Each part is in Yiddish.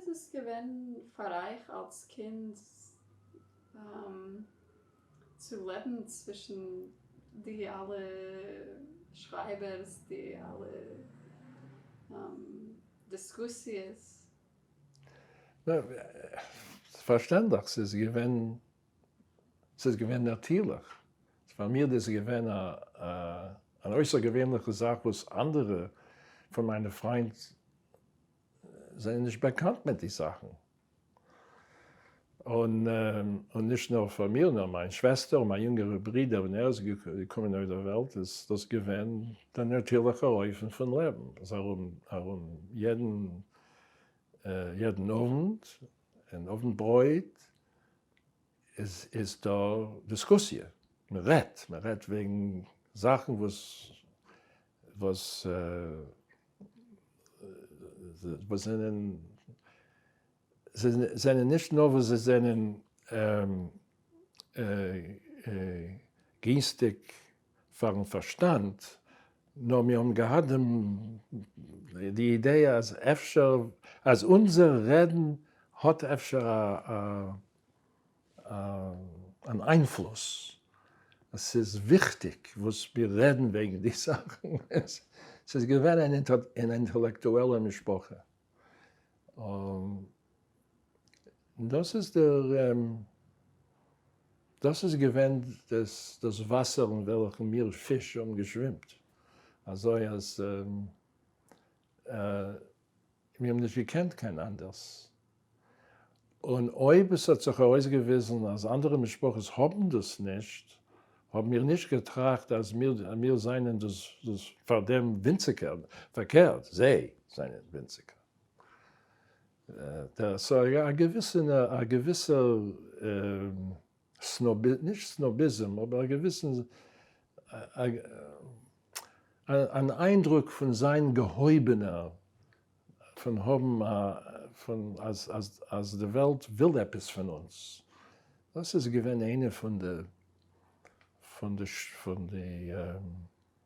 איז עס געווען פאר אייך אלס קינד צו לעבן צווישן די אלע שרייבערס, די אלע דיסקוסיעס? פארשטענדליך, ס'איז געווען, ס'איז געווען נאטירליך. פאר מיר דאס איז געווען אן אויסערגעווענליכע זאך וואס אנדערע פון מיינע פריינט זענען נישט באקאנט מיט די זאכן. און נישט נאר פאר מיר, נאר מיין שוועסטער און מיין יונגערער ברודער ווען ער איז געקומען אויף דער וועלט איז דאס געווען דער נאטירליכער אופן פון לעבן, אז ארום יעדן יעדן אוונט און אוונט ברויט איז דא דיסקוסיע, מען רעדט, מען רעדט וועגן זאכן וואס וואס וואס זענען זענען נישט נאר וואס זיי זענען גינסטיג פארן פארשטאנד, נאר מיר האבן געהאט דעם די אידעע אז אפשר אז אונזער רעדן האט אפשר א אן איינפלוס, אז ס'איז וויכטיג וואס מיר רעדן וועגן די זאכן, ס'איז געווען אן אינטעלעקטועלע משפחה. דאס איז דער, דאס איז געווען דאס וואסער אין וועלכן מיר פיש האבן געשווימט, אזוי אז מיר האבן נישט געקענט קיין אנדערס. און אויב עס האט זיך ארויסגעוויזן אז אנדערע משפחות האבן דאס נישט, האבן מיר נישט געטראכט אז מיר זענען דאס פאר דעם ווינציגער, פארקערט, זיי זענען ווינציגער. so א געוויסע, א געוויסער נישט סנאביזם, אבער א געוויסן, אן איינדרוק פון זיין געהויבענער, פון האבן א, פון אז אז אז די וועלט וויל עפעס פון אונז. דאס איז געווען איינע פון די, פון די, פון די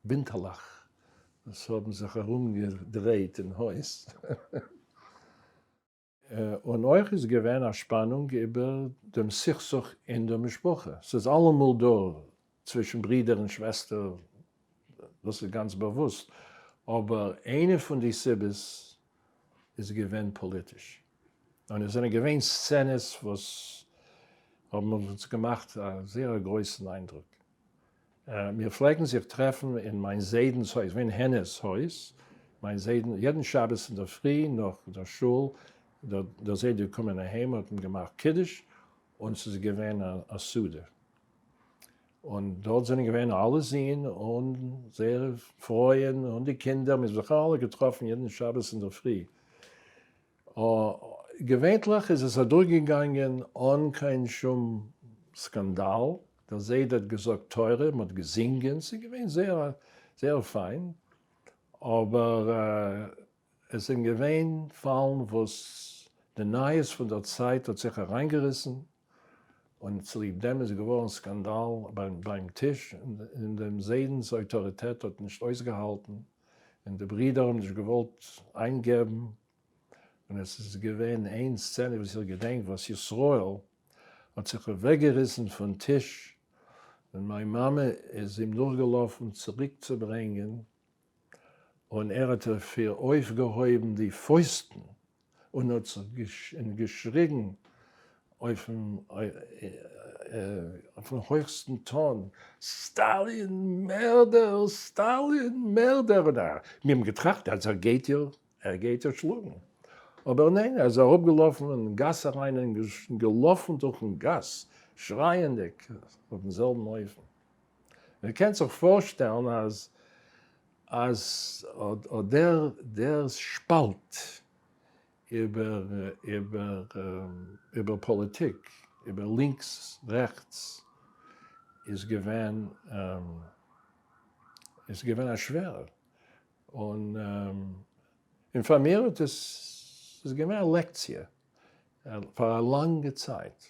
ווינטעלעך וואס האבן זיך ארומגעדרייט אין הויז. און אויך איז געווען א שפאנונג איבער דעם סכסוך אין דער משפחה, ס'איז אלעמאל דא צווישן ברידער און שוועסטער, דאס איז גאנץ באוואוסט, אבער איינע פון די סיבות איז געווען פאליטיש, און עס זענען געווען סצענעס וואס האבן אונז געמאכט א זייער גרויסן איינדרוק. מיר פלעגן זיך טרעפן אין מיין זיידנ'ס הויז, געווען הענע'ס הויז, מיין זיידן, יעדן שבת אינדערפרי נאך דער שול, דער זיידע איז געקומען אהיים האט מען געמאכט קידוש, און ס'איז געווען א סעודה, און דארט זענען געווען אלע זין און זייערע פרויען און די קינדער, מיר האבן זיך אלע געטראפן יעדן שבת אינדערפרי, געווענטליך איז עס אדורכגעגאנגען אן קיין שום סקאנדאל, דער זיידע האט געזאגט תורה, מען האט געזינגען, ס'איז געווען זייער זייער פיין, אבער עס זענען געווען פאלן וואס די נייעס פון דער צייט האט זיך אריינגעריסן, און צוליב דעם איז געווארן סקאנדאל ביים טיש, און דעם זיידנ'ס אויטאריטעט האט נישט אויסגעהאלטן, און די ברידער האבן נישט געוואלט איינגעבן, און עס איז געווען איין סצענע וואס איך געדענק וואס ישראל האט זיך אוועקגעריסן פון טיש און מיין מאמע איז אים נאכגעלאפן צוריקצוברענגען און ער האט אויף איר אויפגעהויבן די פויסטן און האט זיך געשריגן אויפן הויכסטן טאן, סטאלין מערדער! סטאלין מערדער! און מיר האבן געטראכט אז ער גייט איר ער גייט איר שלאגן. אבער ניין, ער איז אראפגעלאפן אין גאס אריין און געלאפן דורכן גאס שרייענדיג אויפן זעלבן אופן. איר קענט זיך פארשטעלן אז אז אט דער דער שפאלט איבער איבער איבער פאליטיק, איבער לינקס רעכטס, איז געווען איז געווען א שווערער. און און פאר מיר האט עס איז געווען א לעקציע פאר א לאנגע צייט.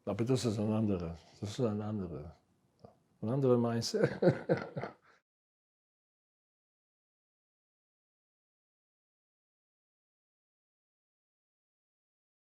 אבער דאס איז אן אנדערע, דאס איז אן אנדערע, אן אנדערע מעשה.